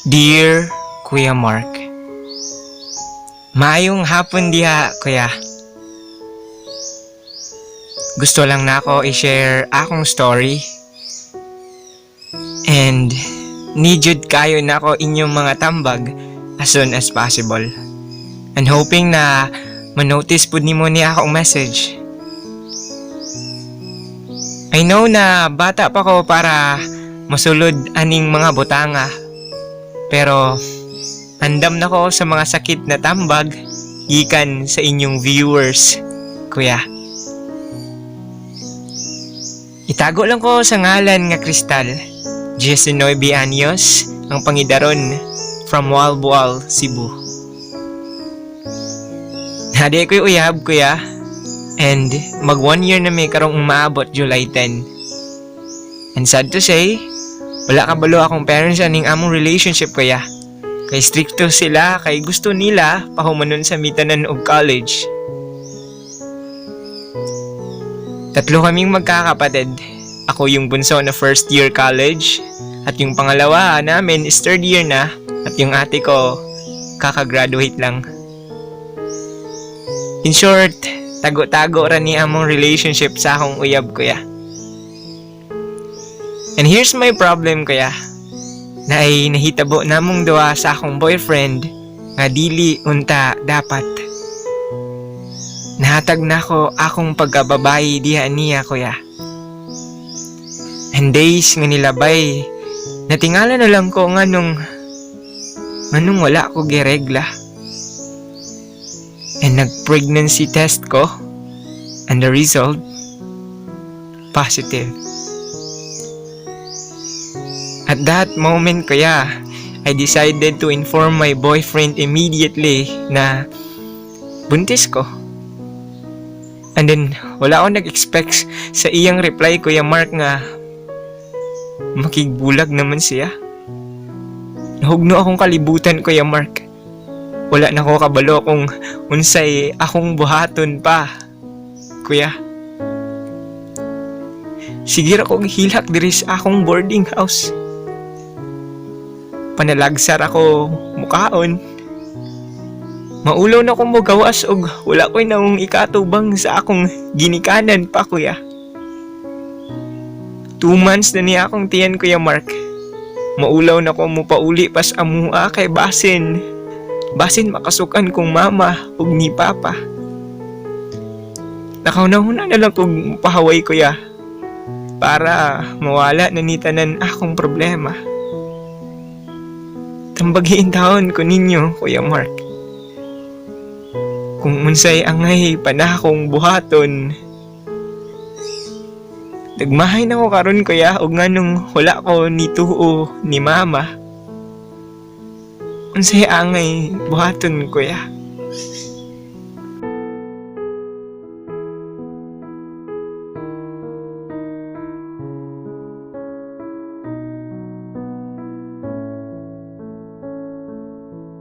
Dear Kuya Mark. Maayong hapon diha, Kuya. Gusto lang nako i-share akong story. And need jud kayo nako inyong mga tambag as soon as possible. And hoping na manotice pud nimo ni akong message. I know na bata pa ko para masulod aning mga butanga. Pero andam na ko sa mga sakit na tambag gikan sa inyong viewers, Kuya. Itago lang ko sa ngalan nga Kristal. 19 anyos, ang pangidaron from Moalboal, Cebu. Naa diay ko'y uyab, Kuya. And mag 1 year na may karong umaabot July 10. And sad to say, wala kabalo akong parents aning among relationship, Kuya. Kay strikto sila kay gusto nila pahumanon sa mi tanan og college. Tatlo kaming magkakapatid. Ako yung bunso na first year college at yung pangalawa namin is third year na at yung ate ko, kakagraduate lang. In short, tago-tago ra ni among relationship sa akong uyab, Kuya. And here's my problem, Kuya. Naay nahitabo namong duha sa akong boyfriend nga dili unta dapat. Nahatag nako akong pagkababayi diha niya, Kuya. And days nga nilabay, natingala na lang ko nganong wala ko giregla. And nag-pregnancy test ko and the result, positive. At that moment, Kuya, I decided to inform my boyfriend immediately na buntis ko. And then, wala ako nag-expect sa iyang reply, Kuya Mark, nga makigbulag naman siya. Nahugno akong kalibutan, Kuya Mark. Wala na ko kabalo kung unsay akong buhaton pa, Kuya. Sige ra kog hilak diri sa akong boarding house. Panalagsar ako mukaon. Maulaw na ko mogawas og wala ko'y naong ikatubang sa akong ginikanan pa, Kuya. 2 months na niya akong tiyan, Kuya Mark. Maulaw na ko mopauli pas amua kay basin makasukan kong mama ug ni papa. Nakahuna-huna na lang kong pahaway, Kuya, para mawala na ni tanan akong problema. Tambagiin taon ko ninyo, Kuya Mark, kung unsay angay pa nakong buhaton. Nagmahay na ko karon, Kuya, ug nganong wala ko ni tuo ni mama. Unsay angay buhaton, Kuya?